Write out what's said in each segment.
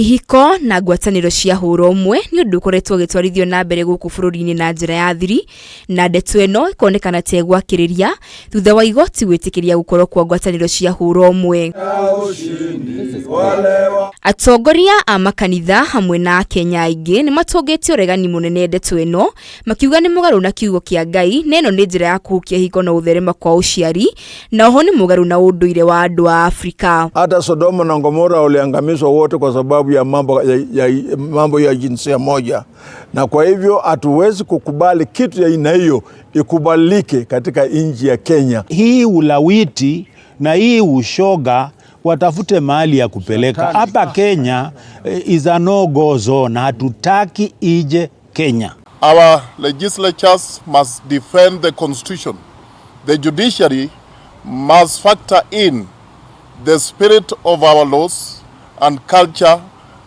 Ihiko na ngwatanĩro cia hũra ũmwe nĩ ũndũ ũkoretwo ũgĩtwarithio na mbere gũkũ bũrũri-inĩ na njĩra ya thiri, na ndeto ĩno ĩkonekana ta ĩgwakĩrĩria thutha wa igoti gwĩtĩkĩria gũkorwo kwa ngwatanĩro cia hũra ũmwe. Atongoria a makanitha hamwe na Akenya aingĩ nĩ matũngĩtie ũregani mũnene ndeto ĩno, makiuga nĩ mũgarũ na kiugo kĩa Ngai na ĩno nĩ njĩra ya kũhukia ihiko na gũtherema kwa ũciari, na oho nĩ mũgarũ na ũndũire wa andũ a Afrika. Hata Sodoma na Gomora waliangamizwa wote kwa sababu ya mambo ya jinsia moja, na kwa hivyo hatuwezi kukubali kitu ya aina hiyo ikubalike katika nchi ya Kenya. Hii ulawiti na hii ushoga watafute mahali ya kupeleka hapa Kenya is a no go zone, hatutaki ije Kenya. Our legislatures must defend the constitution. The judiciary must factor in the spirit of our laws and culture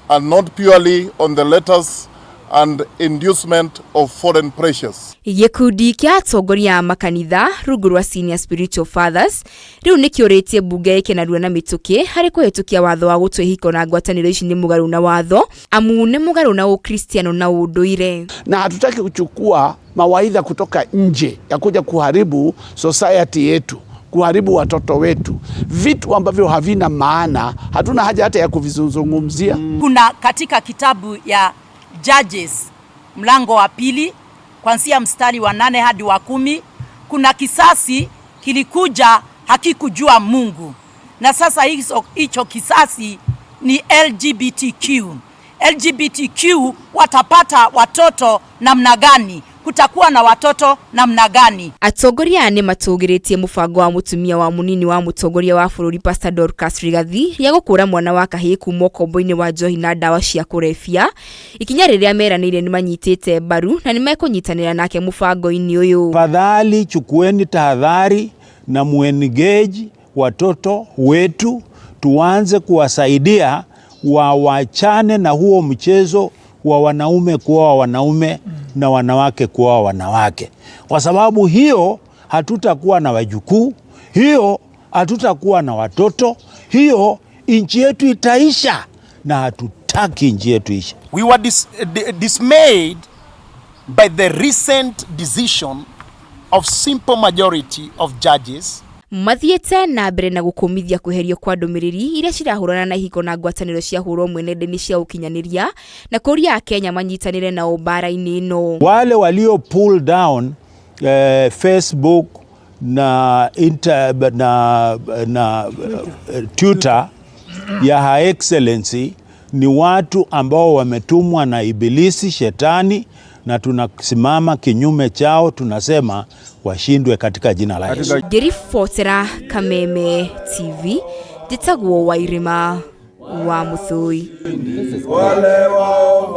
and not purely on the letters and inducement of foreign pressures. Gĩkundi kĩa atongoria a makanitha rungu rwa Senior Spiritual Fathers rĩu nĩ kĩũrĩtie mbunge ĩke narua na mĩtũkĩ harĩ kũhĩtũkia watho wa gũtua ihiko na ngwatanĩro ici nĩ mũgarũ na watho, amu nĩ mũgarũ na Ũkristiano na ũndũire. Na hatutaki kuchukua mawaidha kutoka nje ya kuja kuharibu society yetu, kuharibu watoto wetu, vitu ambavyo havina maana, hatuna haja hata ya kuvizungumzia. Kuna katika kitabu ya Judges mlango wa 2 kuanzia mstari wa 8 hadi wa 10, kuna kisasi kilikuja hakikujua Mungu, na sasa hicho kisasi ni LGBTQ. LGBTQ watapata watoto namna gani? Kutakuwa na watoto namna gani? Atongoria aya nĩ matũgĩrĩtie mũbango wa mũtumia wa mũnini wa mũtongoria wa bũrũri Pastor Dorcas Rigathi rĩa gũkũra mwana wa kahĩĩ kuma ũkombo-inĩ wa njohi na ndawa cia kũrebia, ikinya rĩrĩa meranĩire nĩ manyitĩte mbaru na nĩ mekũnyitanĩra nake mũbango-inĩ ũyũ. Tafadhali chukueni tahadhari na muengage watoto wetu, tuanze kuwasaidia wawachane na huo mchezo wa wanaume kuoa wanaume na wanawake kuoa wanawake, kwa sababu hiyo hatutakuwa na wajukuu, hiyo hatutakuwa na watoto, hiyo nchi yetu itaisha, na hatutaki nchi yetu isha. We were dismayed by the recent decision of simple majority of judges. Mathiĩte na mbere na gũkũmithia kweherio kwa ndũmĩrĩri iria cirahũrana na ihiko na ngwatanĩro cia hũra ũmwe nenda-inĩ cia ũkinyanĩria na kũria Akenya manyitanĩre nao mbara-inĩ ĩno. Wale walio pull down Facebook na Twitter ya Her Excellency ni watu ambao wametumwa na ibilisi shetani, na tunasimama kinyume chao, tunasema washindwe katika jina la Yesu. Ngĩribotera Kameme TV, njĩtagwo Wairima wa Mũthũi. Wale wa